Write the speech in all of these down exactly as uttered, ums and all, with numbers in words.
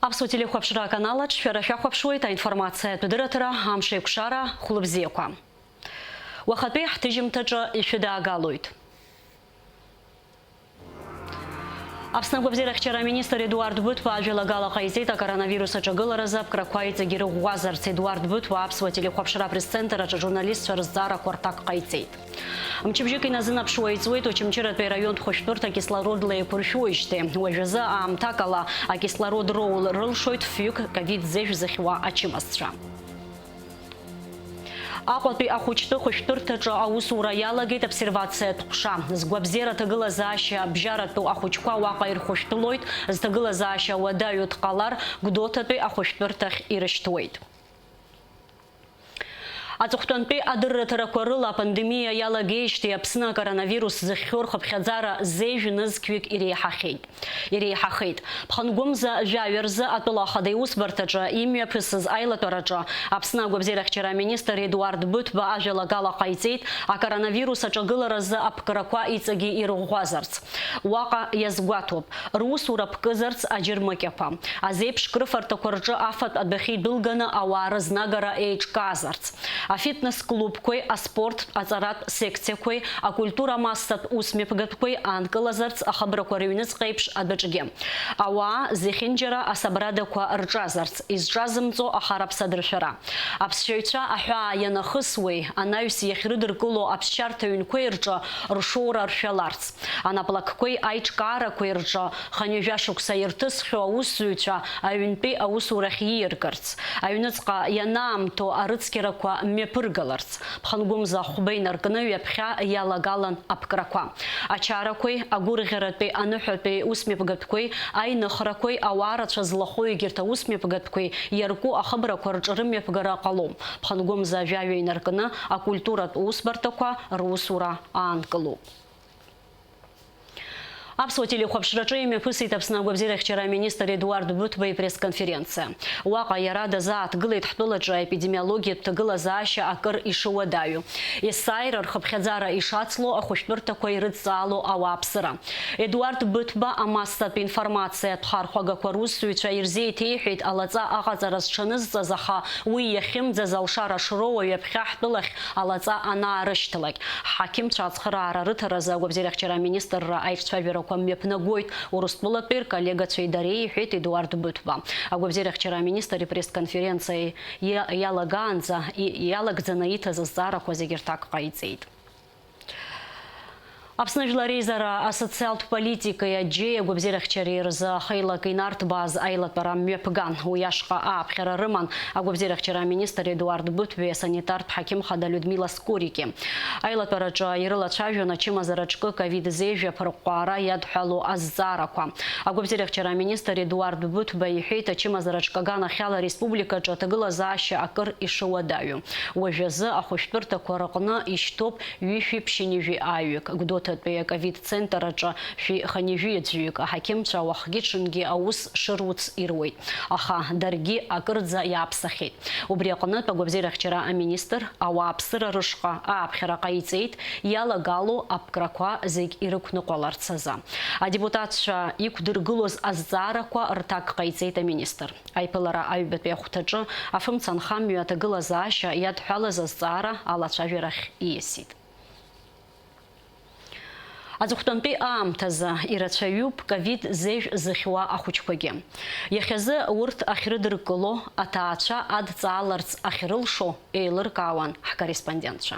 Аԥсуа телехәаԥшра аканал аҿы шәара шәахәаԥшуеит аинформациатә дырраҭара Амш еиқәшара, хәлыбзиақәа. Уахатәи ҳҭыжьымҭаҿы ишәыдаагалоит. Аԥсны агәабзиарахьчара аминистр Едуард Быҭәба ажәалагала ҟаиҵеит акоронавирус аҿагыларазы аԥкрақәа иҵегь ирыӷәӷәазарц. Едуард Быҭәба аԥсуа телехәаԥшра апресс-центр аҿы ажурналистцәа рызҵаарақәа рҭак ҟаиҵеит. Мчыбжьык иназынаԥшуа иҵуеит Очамчыратәи араионтә хәышәтәырҭа акислородла еиқәыршәуижьҭеи. Уажәазы аамҭакала акислород роул рылшоит фҩык ковид зежә зыхьуа ачымазцәа. Аҟәатәи ахәыҷтәы хәышәтәырҭаҿы аусура иалагеит обсервациатә ҟәша. Згәабзиара аҭагылазаашьа абжьаратәу ахәыҷқәа уаҟа ирхәышәтәылоит, зҭагылазаашьа уадаҩу дҟалар, Гәдоуҭатәи ахәышәтәырҭахь ирышьҭуеит. Аҵыхәтәантәи адырраҭарақәа рыла апандемиа иалагеижьҭеи Аԥсны акоронавирус зыхьхьоу рхыԥхьаӡара зежә нызқьҩык иреиҳахьеит. Иреиҳахеит. Ԥхынгәымза жәаҩа рзы атәыла ахада иусбарҭаҿы имҩаԥысыз аилатәараҿы Аԥсны агәабзиарахьчара аминистр Едуард Быҭәба ажәалагала ҟаиҵеит, акоронавирус аҿагыларазы аԥкрақәа иҵегьы ирыӷәӷәазарц. Уаҟа иазгәаҭоуп, русура ԥкызарц аџьармыкьақәа, азеиԥш крыфарҭақәа рҿы афатә адәахьы идәылганы ауаа рызнагара еиҿкаазарц, афитнес-клубқәеи аспорттә аҵаратә секциақәеи акультура массатә усмҩаԥгатәқәеи аанкылазарц ахыбрақәа рыҩныҵҟа еиԥш адәаҿгьы. Ауаа зехьынџьара асабрадақәа рҿазарц, изҿазымҵо ахараԥса дыршәара. Аԥсшьаҩцәа аҳәаа ианахысуеи, анаҩс иахьрыдыркыло аԥсшьарҭа ҩнқәеи рҿы ршоура ршәаларц. Анаплакқәеи аиҿкаарақәеи рҿы хынҩажәа шықәса ирҭысхьоу аусзуҩцәа аҩнтәи аусурахь ииаргарц, аҩныҵҟа ианаамҭоу арыцқьарақәа мҩаԥыргаларц, ԥхынгәымза хәба инаркны ҩаԥхьа иалагалан аԥкрақәа. Ачарақәеи, агәырӷьаратәи аныҳәатәи усмҩаԥгатәқәеи, аиныхрақәеи, ауаа рацәа злахәу егьырҭ аусмҩаԥгатәқәеи иарку ахыбрақәа рҿы рымҩаԥгара ҟалом. Ԥхынгәымза жәаҩа инаркны акультуратә усбарҭақәа русура аанкылоуп. Аԥсуа телехәаԥшраҿы имҩаԥысит Аԥсны агәабзиарахьчара аминистр Едуард Быҭәба ипресс-конференциа. Уаҟа иара дазааҭгылеит ҳтәылаҿы аепидемиологиатә ҭагылазаашьа акыр ишуадаҩу, есааира рхыԥхьаӡара ишацло, ахәышәтәырҭақәа ирыдҵаало ауааԥсыра. Едуард Быҭәба амассатә информациатә хархәагақәа русзуҩцәа ирзеиҭеиҳәеит алаҵа аҟаҵара зҽанызҵаз, аха уи иахьымӡаз алшара шроуа ҩаԥхьа ҳтәылахь алаҵа анаарышьҭалак. Ҳҳақьымцәа ацхыраара рыҭаразы агәабзиарахьчара аминистрра аиҿцәажәарақәа мҩаԥнагоит Урыстәылатәи рколлегацәеи дареи, иҳәеит Едуард Быҭәба. Агәабзиарахьчара аминистр ипресс-конференциа иа-, иалагаанӡа, и-, иалагӡаны иҭаз азҵаарақәа зегьы рҭак ҟаиҵеит. Аԥсны Жәлар Реизара асоциалтә политикеи аџьеи агәабзиарахьчареи рзы ахеилак инарҭбааз аилатәара мҩаԥган. Уи ашҟа ааԥхьара рыман агәабзиарахьчара аминистр Едуард Быҭәбеи асанитартә ҳақьым хада Людмила Скорики. Аилатәараҿы ирылацәажәон ачымазара ҿкы ковид зежә аԥырҟәҟәаара иадҳәало азҵаарақәа. Агәабзиарахьчара аминистр Едуард Быҭәба иҳәеит, ачымазара ҿкы аганахьала ареспубликаҿы аҭагылазаашьа акыр ишуадаҩу. Уажәазы ахәышәтәырҭақәа рыҟны ишьҭоуп ҩышәи ԥшьынҩажәи ааҩык, Гәдоуҭатәи аковид центр аҿы шәи хынҩажәи аӡәҩык, аҳақьымцәа уахгьы-ҽынгьы аус шыруц ируеит, аха даргьы акырӡа иааԥсахьеит. Убри аҟнытә агәабзиарахьчара аминистр ауааԥсыра рышҟа ааԥхьара ҟаиҵеит, иалагало аԥкрақәа зегь ирықәныҟәаларц азы. Адепутатцәа иқәдыргылоз азҵаарақәа рҭак ҟаиҵеит аминистр. Аиԥылара аҩбатәи ахәҭаҿы афымца анхамҩа аҭагылазаашьа иадҳәалаз азҵаара алацәажәарахь ииасит. Аҵыхәтәантәи аамҭазы ирацәаҩуп ковид зежә зыхьуа ахәыҷқәагьы. Иахьазы урҭ ахьрыдыркыло, аҭаацәа адҵааларц ахьрылшо еилыркаауан ҳкорреспондентцәа.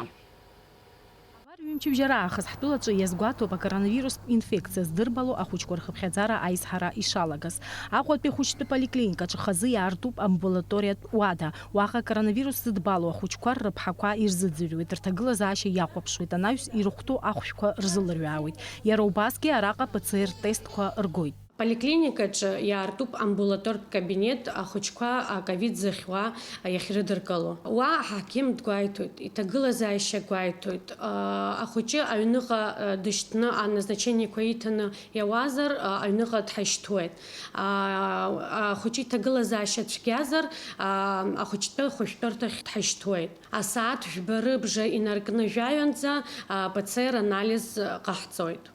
Абар ҩымчыбжьа раахыс ҳтәылаҿы иазгәаҭоуп акоронавирустә инфекциа здырбало ахәыҷқәа рхыԥхьаӡара аизҳара ишалагаз. Аҟәатәи ахәыҷтәы поликлиникаҿы хазы иаартуп амбулаториатә уада. Уаҟа акоронавирус зыдбало ахәыҷқәа рыԥҳақәа ирзыӡырҩуеит, рҭагылазаашьа иахәаԥшуеит, анаҩс ирыхәҭоу ахәшәқәа рзылырҩаауеит. Иара убасгьы араҟа П Ц Р тестқәа ргоит. Поликлиникаҿы иаартуп амбулатортә кабинет ахәыҷқәа аковид зыхьуа иахьрыдыркыло. Уа аҳақьым дгәеиҭоит, иҭагылазаашьа гәеиҭоит. Ахәыҷы аҩныҟа дышьҭны, аназначениеқәа иҭаны иауазар, аҩныҟа дҳашьҭуеит. Ахәыҷы иҭагылазаашьа цәгьазар, ахәыҷтәы хәышәтәырҭахь дҳашьҭуеит. Асааҭ жәба рыбжа инаркны жәаҩанӡа П Ц Р анализ ҟаҳҵоит.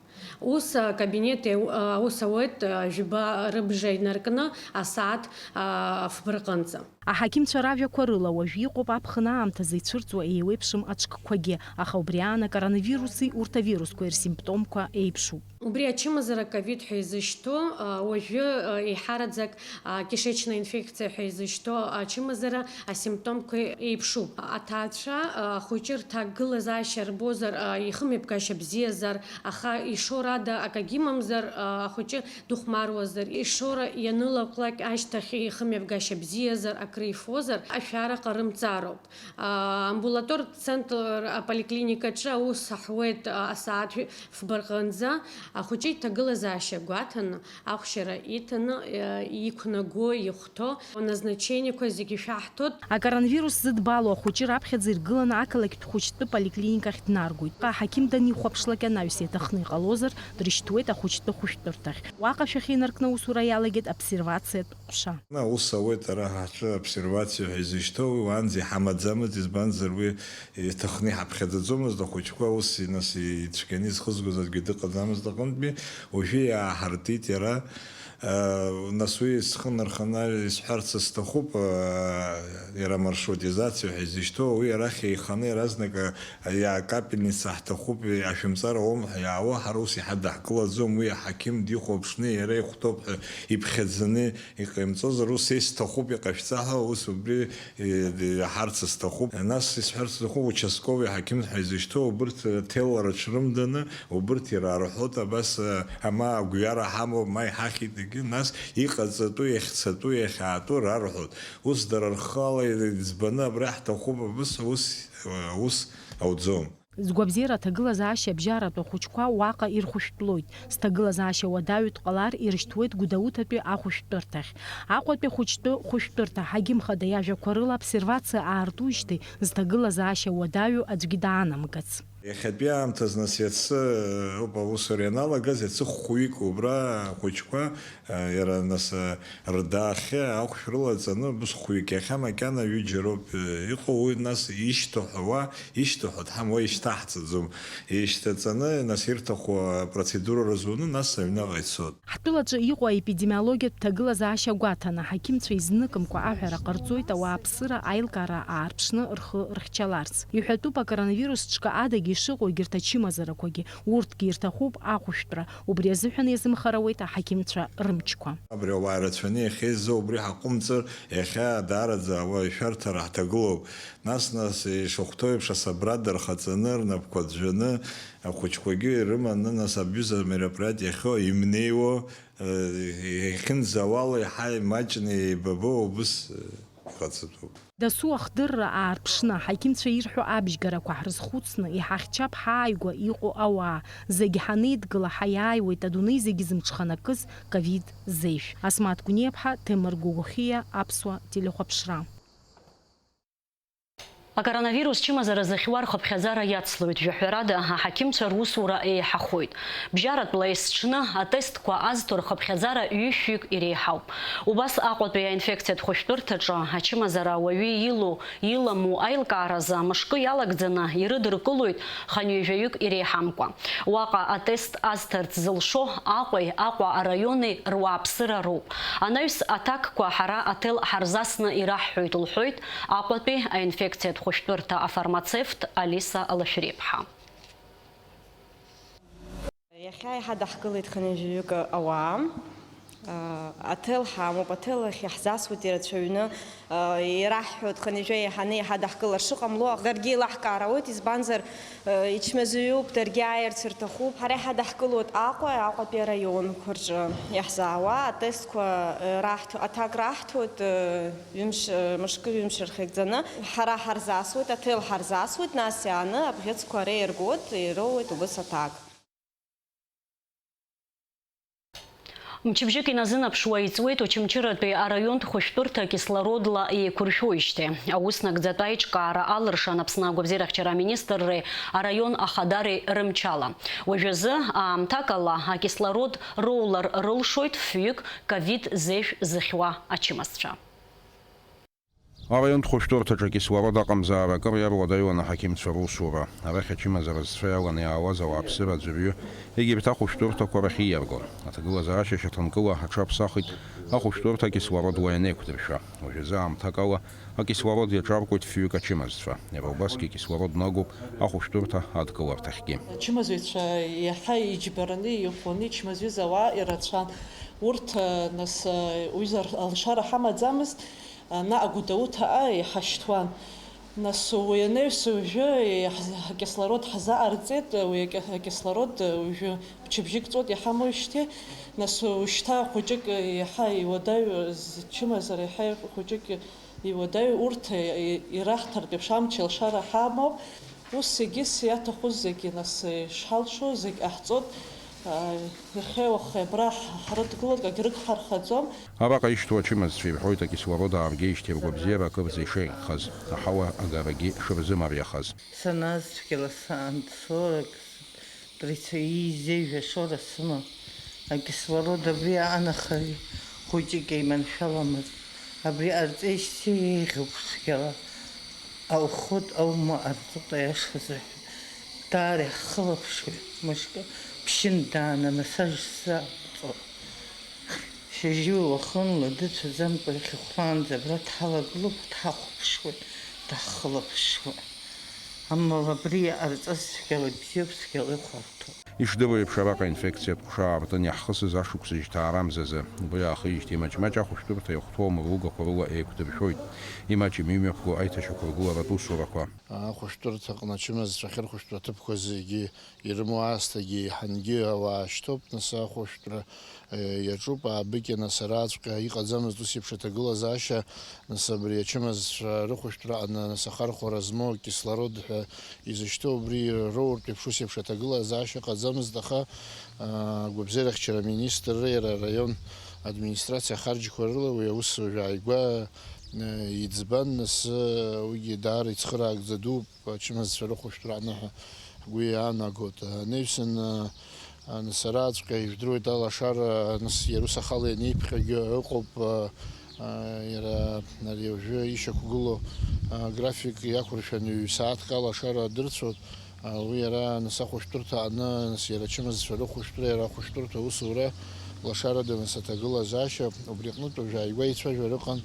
Ус акабинет еу-, аус ауеит, а, жәба рыбжа инаркны асааҭ, а, фба рҟынӡа. Аҳақьымцәа ражәақәа рыла, уажә иҟоуп аԥхын аамҭазы ицәырҵуа еиуеиԥшым аҿкқәагьы, аха убри аан акоронавируси урҭ авирусқәеи рсимптомқәа еиԥшуп. Убри ачымазара ковид ҳәа изышьҭоу, а, уажәы, а, еиҳараӡак, а, кишечная инфекциа ҳәа изышьҭоу ачымазара асимптомқәа еиԥшуп. Аҭаацәа, а, ахәыҷы рҭагылазаашьа рбозар, а, ихымҩаԥгашьа бзиазар, аха ишоурада акагьы имамзар, а, ахәыҷы дыхәмаруазар, ишоура ианылаҟәлак ашьҭахь ихымҩаԥгашьа бзиазар, акры ифозар, ашәара ҟарымҵароуп. А, амбулатортә центр аполиклиникаҿы аус аҳуеит, а, асааҭ фба рҟынӡа. Ахәыҷы иҭагылазаашьа гәаҭаны, ахәшьара иҭаны, а, иқәнаго, ихәҭоу аназначениеқәа зегьы шәаҳҭоит. Акоронавирус зыдбало ахәыҷы раԥхьаӡа иргыланы ақалақьтә хәыҷтәы поликлиникахь днаргоит. Аҳақьым данихәаԥшлак анаҩс иаҭахны иҟалозар, дрышьҭуеит ахәыҷтәы хәышәтәырҭахь. Уаҟа шәахьеинаркны аусура иалагеит обсервациатә ҟәша. Ус ауеит, ара ҳаҿы обсервациа ҳәа изышьҭоу, уи уаанӡа иҳамаӡамызт, избанзар, уи иҭахны иҳаԥхьаӡаӡомызт, ахәыҷқәа ус, нас, ицәгьаны изхызгоз аӡәгьы дыҟаӡамызт аҟынтәи, уажәы иааҳартит иара. Нас уи схы нарханы исҳәарц сҭахуп, иара маршрутизациа ҳәа изышьҭоу, уи арахь еиханы иаразнак, иа-, акапельница ҳҭахуп, ашәымҵар ауам ҳәа иаауа, ҳара ус иҳадаҳкылаӡом, уи аҳақьым дихәаԥшны иара ихәҭоуп ҳәа иԥхьаӡаны иҟаимҵозар, ус исҭахуп, иҟашәҵа ҳәа, ус убри, е, иаҳарц сҭахуп. Нас исҳәарц сҭахуп, участковый ҳақьым ҳәа изышьҭоу, убырҭ, э, ҭеллара ҽрымданы, убырҭ ирарҳәоит, абас, э, ама агәҩара ҳамоуп, ма иҳахьит егьи, нас иҟаҵатәу, иахьцатәу, иахьаатәу рарҳәоит. Ус дара рхала иӡбаны абра ҳҭахуп, абас ус, э, ус ауӡом. Згәабзиара аҭагылазаашьа абжьаратәу ахәыҷқәа уаҟа ирхәышәтәлоит. Зҭагылазаашьа уадаҩу дҟалар, ирышьҭуеит Гәдоуҭатәи ахәышәтәырҭахь. Аҟәатәи ахәыҷтәы хәышәтәырҭа аҳақьым хада иажәақәа рыла обсервациа аартуижьҭеи зҭагылазаашьа уадаҩу аӡәгьы даанамгац. Иахьатәи аамҭазы, нас, иацы ауп аусура ианалагаз, иацы хәҩык убра ахәыҷқәа Иара, нас, рдаахьы ахәшә рылаҵаны, бысхәҩык иахьа макьана ҩыџьа роуп иҟоу, уи, нас, ишьҭаҳәа уа, ишьҭаҳәа дҳам-, уа ишьҭаҳҵаӡом. Ишьҭаҵаны, нас, ирҭаху апроцедура рызуны, нас, аҩныҟа ицоит. Ҳтәылаҿы иҟоу аепидемиологиатә ҭагылазаашьа гәаҭаны, аҳақьымцәа изныкымкәа аҳәара ҟарҵоит ауааԥсыра аилкаара аарԥшны рхы рыхьчаларц. Иҳәатәуп, акоронавирус ҿкы адагьы ишыҟоу егьырҭ ачымазарақәагьы, урҭгьы ирҭахуп ахәышәтәра. Убри азыҳәан иазымхарауеит аҳақьымцәа рымчқәа. Абри ауаа рацәаны иахьеизо убри ҳаҟәымҵыр, иахьа даараӡа ауаа ишәарҭара ҳҭагылоуп. Нас, нас, ишахәҭоу еиԥш, асабрада рхаҵаны, рнапқәа ӡәӡәаны, ахәыҷқәагьы ирыманы, нас, абҩыза мероприатиа иахьоу, имнеиуа, э, иахьынӡауало, иаҳа имаҷны еибабо убыс, э, иҟаҵатәуп. Дасу ахдырра аарԥшны, аҳақьымцәа ирҳәо абжьгарақәа ҳрызхәыцны, иҳахьчап ҳааигәа иҟоу ауаа. Зегь ҳанеидгыла, ҳаиааиуеит адунеи зегьы зымҽханакыз ковид зеишә. Асмаҭ Гәниаԥҳа, Ҭемыр Гәыгәхиа, Аԥсуа телехәаԥшра. Акоронавирус чымазара зыхьуа рхыԥхьаӡара иацлоит, жәаҳәарада, аҳақьымцәа русура еиҳахоит. Бжьаратәла есҽны атестқәа азҭо рхыԥхьаӡара ҩышәҩык иреиҳауп. Убас Аҟәатәи аинфекциатә хәышәтәырҭаҿы ачымазара ауаҩы илоу, иламоу аилкааразы мышкы иалагӡаны ирыдыркылоит хынҩажәаҩык иреиҳамкәа. Уаҟа атест азҭарц зылшо Аҟәеи Аҟәа араиони руааԥсыра роуп. Анаҩс аҭакқәа ҳара аҭел ҳарзасны ираҳҳәоит, лҳәоит Аҟәатәи аинфекциатә хәышәтәырҭа афармацевт Алиса Лашәриԥҳа. Иахьа иҳадаҳкылеит хынҩажәаҩык ауаа. Аҭел ҳамоуп, аҭел ахь иаҳзасуеит ирацәаҩны. Ираҳҳәоит, хынҩажәа еиҳаны иҳадаҳкылар шыҟамло, даргьы еилаҳкаар ауеит, избанзар, ичмазаҩуп, даргьы ааирц рҭахуп. Ҳара иҳадаҳкылоит Аҟәа, Аҟәатәи араионқәа рҿы иаҳзаауа атестқәа раҳҭ-, аҭак раҳҭоит, ҩымш, мышкы ҩымш рхьыгӡаны. Ҳара ҳарзасуеит, аҭел ҳарзасуеит, нас иааны абӷьыцқәа ара иргоит, ироуеит убыс аҭак. Мчыбжьык иназынаԥшуа иҵуеит Очамчыратәи араионтә хәышәтәырҭа кислородла еиқәыршәоижьҭеи. Аус нагӡатәы аиҿкаара алыршан Аԥсны агәабзиарахьчара аминистрреи араион ахадареи рымчала. Уажәазы аамҭакала акислород роулар рылшоит фҩык ковид зеишә зыхьуа ачымазцәа. Араионтә хәышәтәырҭаҿы акислород аҟамзаара акыр иаруадаҩуан аҳақьымцәа русура. Арахь ачымазара зцәа иаланы иаауаз ауааԥсыра аӡәырҩы егьырҭ ахәышәтәырҭақәа рахь ииаргон. Аҭагылазаашьа шьаҭанкыла аҽаԥсахит ахәышәтәырҭа акислород уа ианеиқәдыршәа. Уажәазы аамҭак ала акислород иаҿаркуеит фҩык ачымазцәа. Иара убасгьы акислород нагоуп ахәышәтәырҭа адкыларҭахьгьы. Ачымазаҩцәа иаҳа иџьбараны, иӷәӷәаны ичмазаҩыз ауаа ирацәан. Урҭ, нас, уҩыза алшара ҳамаӡамызт. Наҟ Гәдоуҭаҟа иҳашьҭуан. Нас уи анаҩс уажәы иаҳз-, акислород ҳзаҟарҵеит, уи аки-, акислород уажәы мчыбжьык ҵуеит иҳамоуижьҭеи. Нас ушьҭа хәыҷык иаҳа иуадаҩу зчымазара, иаҳа хәыҷык иуадаҩу урҭ ираҳҭартә еиԥш амч алшара ҳамоуп. Ус егьыс иаҭаху зегьы, нас, ишҳалшо зегь ҟаҳҵоит. Иахьеи уахеи абра ҳрыдгылоит, акгьы рыгҳархаӡом. Араҟа ишьҭоу ачымазцәа ирҳәоит, акислород ааргеижьҭеи ргәабзиара акырӡа ишеиӷьхаз, аҳауа агарагьы шырзымариахаз. Санааз цәгьала саан сорок, тридцать, ҩажәа ашоура сымам. Акислород абри аанахаҩ хәыҷык еиманшәаламызт. Абри ҟарҵеижьҭеи еиӷьуп цәгьала. Аухоит, аума ҟарҵоит, аиаша азыҳәан. Даара иаҳхылаԥшуеит, мышкы ԥшьынтә дааны амассаж сзаҟаҵо. Шьыжьы уахынла дыцәаӡамкәа иахьахәлаанӡа абра дҳалагылоуп, дҳахәаԥшуеит, даҳхылаԥшуеит. Амала абри иҟарҵаз цәгьала ибзиоуп, цәгьала ихәарҭоуп. Ишдыру еиԥш, араҟа инфекциатә ҟәша аартын иаҳхысыз ашықәсыжьҭаа рамзазы. Убри аахижьҭеи маҷ-маҷ ахәышәтәырҭа иахәҭоу амругақәа рыла еиқәдыршәоит. Имаҷым имҩаԥгоу аиҭашьақәыргыларатә усурақәа. Ахәышәтәырҭаҟны ачымазцәа ахьырхәышәтәу аҭыԥқәа зегьы ирымоу аасҭагьы еиҳангьы ауаа шьҭоуп, нас ахәышәтәра, э, иаҿуп, аабыкьа, нас араҵәҟьа иҟаӡамызт ус еиԥш аҭагылазаашьа, нас абри ачымазцәа рыхәышәтәраҟны, нас ахархәара змоу акислород ҳәа изышьҭоу убри роуртә еиԥш ус еиԥш аҭагылазаашьа ыҟаӡамызт, аха, а, агәабзиарахьчара аминистрра иара араион администрациа ахарџьқәа рыла уи аус уажә ааигәа, э, иӡбан, нас, э, уигьы даара ицхыраагӡа дууп. Ачымазцәа рыхәышәтәра аныҳәа ҳгәы иаанагоит. Анаҩсан, а, нас араҵәҟьа ижәдыруеит алашара, нас иара ус ахала ианеиԥҟьагьы ыҟоуп, а, а, иара ари уажәы ишьақәгылоу, а, график иақәыршәаны ҩ-сааҭк алашара дырцәоит. А, уи иара нас ахәышәтәырҭа аҟны, нас иара ачымазцәа рыхәышәтәра, иара ахәышәтәырҭа аусура лашарада, нас аҭагылазаашьа, убри аҟнытә уажә ааигәа еицәажәара ыҟан.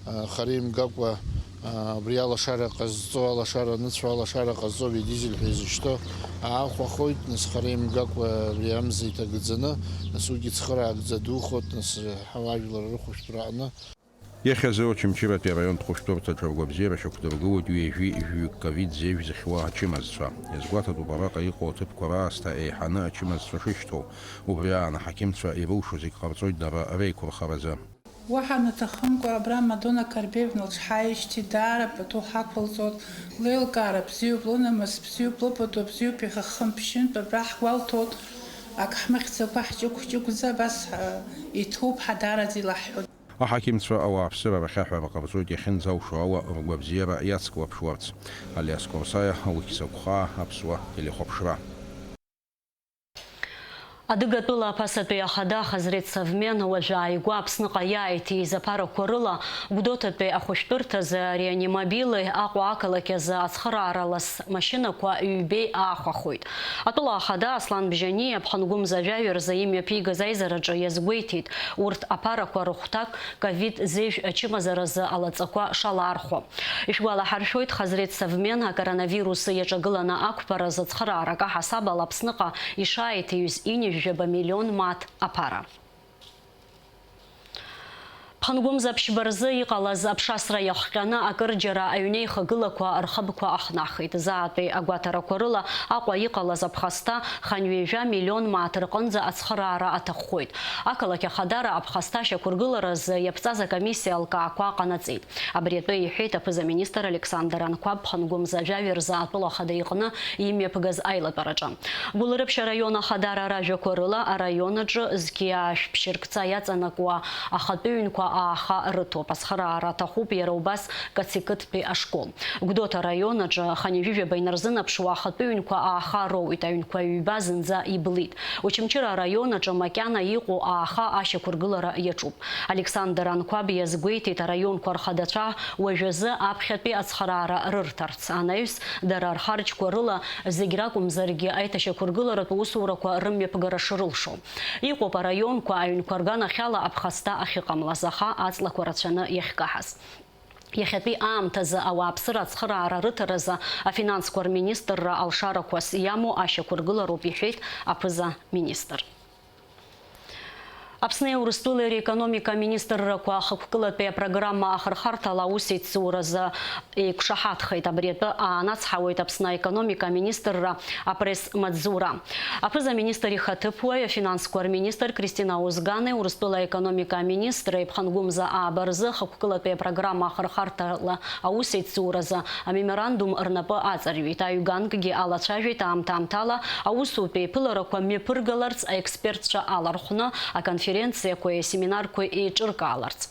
Хара имгакәа, абри алашара ҟазҵо, алашара аныцәо, алашара ҟазҵо, абри адизель ҳәа изышьҭоу аахәахоит, нас хара имгакәа абри амза иҭагӡаны, нас уигьы цхыраагӡа духоит, нас ҳауаажәлар рыхәышәтәра аҟны. Иахьазы Очамчыратәи араионтә хәышәтәырҭаҿы ргәабзиара шьақәдыргылоит ҩажәи жәаҩык ковид зеижә зыхьуа ачымазцәа. Иазгәаҭатәуп араҟа иҟоу аҭыԥқәа раасҭа еиҳаны ачымазцәа шышьҭоу. Убри аан аҳақьымцәа ирылшо зегь ҟарҵоит дара реиқәырхаразы. Уаҳа наҭахымкәа, абра Мадона Карбеевна лыҽҳаижьҭеи даара пату ҳақәылҵоит, леилкаара бзиоуп, лынамыс бзиоуп, лыпату бзиоуп, иахьа хымԥшьынтә абра ҳгәалҭоит, ак ҳмыхьӡакәа ҳҷыгә-ҷыгәӡа абас, ҳа, иҭәуп, ҳа даараӡа илаҳҳәоит. Аҳақьымцәа ауааԥсыра рахьаҳәара ҟарҵоит иахьынӡалшо ала ргәабзиара иацклаԥшуарц. Алиас Қәарсаиа, Алықьса Қәхаа, Аԥсуа телехәаԥшра. Адыгатәыла аԥасатәи ахада Хазрет Савмен уажәы ааигәа Аԥсныҟа иааиҭиз аԥарақәа рыла Гәдоуҭатәи ахәышәтәырҭазы реанимобили Аҟәа ақалақь азы ацхыраара лас машьынақәа ҩбеи аахәахоит. Атәыла ахада Аслан Бжьаниа Ԥхынгәымза жәаҩа рзы имҩаԥигаз аизараҿы иазгәеиҭеит, урҭ аԥарақәа рыхәҭак ковид зеижә ачымазаразы алаҵақәа шалархәо. Ишәгәалаҳаршәоит, Хазрет Савмен акоронавирус иаҿагыланы ақәԥара зыцхыраарак аҳасабала Аԥсныҟа ишааиҭаҩыз ҩынҩажәаба миллион мааҭ аԥара. Ԥхынгәымза ԥшьба рзы иҟалаз аԥшасра иахҟьаны акырџьара аҩнеихагылақәа рхыбқәа ахнахит. Заатәи агәаҭарақәа рыла Аҟәа иҟалаз аԥхасҭа хынҩажәа миллион мааҭ рҟынӡа ацхыраара аҭаххоит. Ақалақь ахадара аԥхасҭа шьақәыргыларазы иаԥҵаз акомиссиа алкаақәа ҟанаҵеит. Абри атәы иҳәеит аԥыза-министр Александр Анқәаб Ԥхынгәымза жәаҩа рзы атәыла ахада иҟны имҩаԥгаз аилатәараҿы. Гәылрыԥшь араион ахадара ражәақәа рыла, араион аҿы зқьи аашәԥшь ркца иаҵанакуа ахатәы ҩнқәа ааха рыҭоуп. Ацхыраара аҭахуп иара убас Кациқыҭтәи ашкол. Гәдоуҭа араион аҿы хынҩажәижәаба инарзынаԥшуа ахатәы ҩнқәа ааха роуит, аҩнқәа ҩба зынӡа иблит. Очамчыра араион аҿы макьана иҟоу ааха ашьақәыргылара иаҿуп. Александр Анқәаб иазгәеиҭеит, араионқәа рхадацәа уажәазы аԥхьатәи ацхыраара рырҭарц, анаҩс дара рхарџьқәа рыла зегь ракәымзаргьы аиҭашьақәыргыларатә усурақәа рымҩаԥгара шрылшо. Иҟоуп араионқәа аҩнқәа рганахьала аԥхасҭа ахьыҟамлаз, аха аҵлақәа рацәаны иахькаҳаз. Иахьатәи аамҭазы ауааԥсыра ацхыраара рыҭаразы афинансқәа рминистрра алшарақәас иамоу ашьақәыргылароуп, иҳәеит аԥыза-министр. Аԥсни Урыстәылеи рекономика министррақәа ахықәкылатәи апрограмма ахырхарҭала аусеицуразы еиқәшаҳаҭхеит. Абри атәы аанацҳауеит Аԥсны аекономика аминистрра апресс-маҵзура. Аԥыза-министр ихаҭыԥуаҩ, афинансқәа рминистр Кристина Озгани Урыстәыла аекономика аминистр иԥхынгәымза ааба рзы ахықәкылатәи апрограмма ахырхарҭала аусеицуразы амеморандум рнапы аҵарҩит. Аҩганкгьы алацәажәеит, аамҭа-аамҭала аусутә еиԥыларақәа мҩаԥыргаларц, аекспертцәа алархәны аконференциақәеи асеминарқәеи еиҿыркааларц.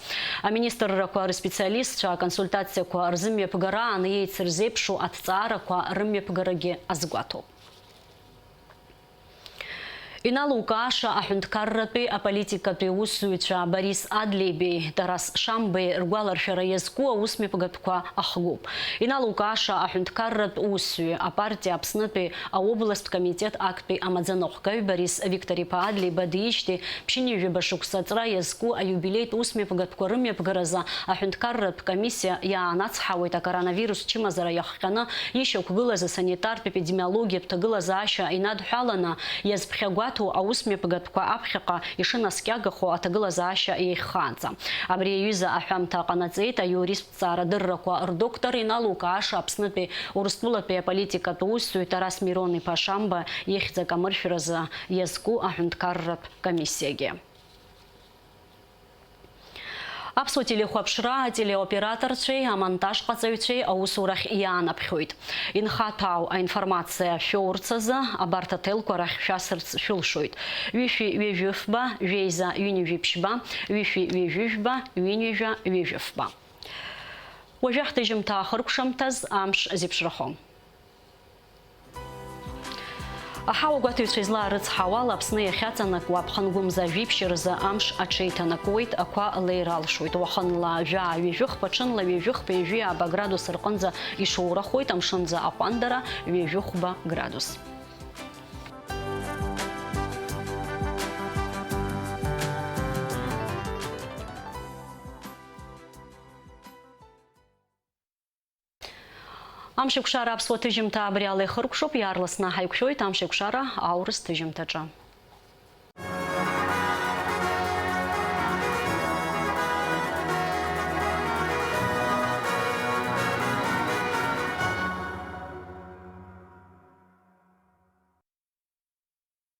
Аминистррақәа рспециалистцәа аконсультациақәа рзымҩаԥгараан еицырзеиԥшу аҭҵаарақәа рымҩаԥгарагьы азгәаҭоуп. Иналукааша аҳәынҭқарратәи аполитикатәи усзуҩцәа Борис Адлеибеи Тарас Шамбеи ргәаларшәара иазку аусмҩаԥгатәқәа ахгоуп. Иналукааша аҳәынҭқарратә усзуҩ, апартиа Аԥснытәи аобласттә комитет актәи амаӡаныҟәгаҩ Борис Виктор-иԥа Адлеиба диижьҭеи ԥшьынҩажәаба шықәса аҵра иазку аиубилеитә усмҩаԥгатәқәа рымҩаԥгаразы аҳәынҭқарратә комиссиа иаанацҳауеит акоронавирус чымазара иахҟьаны ишьақәгылаз асанитартә-епидемиологиатә ҭагылазаашьа инадҳәаланы, иазԥхьагәаҭоу аусмҩаԥгатәқәа аԥхьаҟа ишынаскьагахо аҭагылазаашьа еиӷьхаанӡа. Абри аҩыза аҳәамҭа ҟанаҵеит аиуристтә ҭҵаарадыррақәа рдоктор, иналукааша Аԥснытәи Урыстәылатәи аполитикатә усзуҩ Тарас Мирон-иԥа Шамба ихьӡ акамыршәразы иазку аҳәынҭқарратә комиссиагьы. Аԥсуа телехәаԥшра ателеоператорцәеи амонтажҟаҵаҩцәеи аусурахь иаанаԥхьоит. Инхаҭәаау аинформациа шәоурц азы абарҭ аҭелқәа рахь шәасырц шәылшоит: ҩышәи ҩажәи фба, жәеиза ҩынҩажәи ԥшьба, ҩышәи ҩажәи жәба, ҩынҩажәа ҩажәи фба. Уажәы ҳҭыжьымҭа ахыркәшамҭаз амш зеиԥшрахом. Аҳауагәаҭаҩцәа излаарыцҳауала, Аԥсны иахьаҵанакуа аԥхынгәымза жәиԥшь рзы амш аҽеиҭанакуеит, ақәа леира алшоит. Уахынла жәаа ҩажәихԥа, ҽынла ҩажәихԥа ҩажәи ааба градус рҟынӡа ишоурахоит, амшынӡа аҟәандара ҩажәихәба градус. Амшеикәшара аԥсуа ҭыжьымҭа абри ала ихыркәшоуп, иаарласны ҳаиқәшәоит Амшеикәшара аурыс ҭыжьымҭаҿы.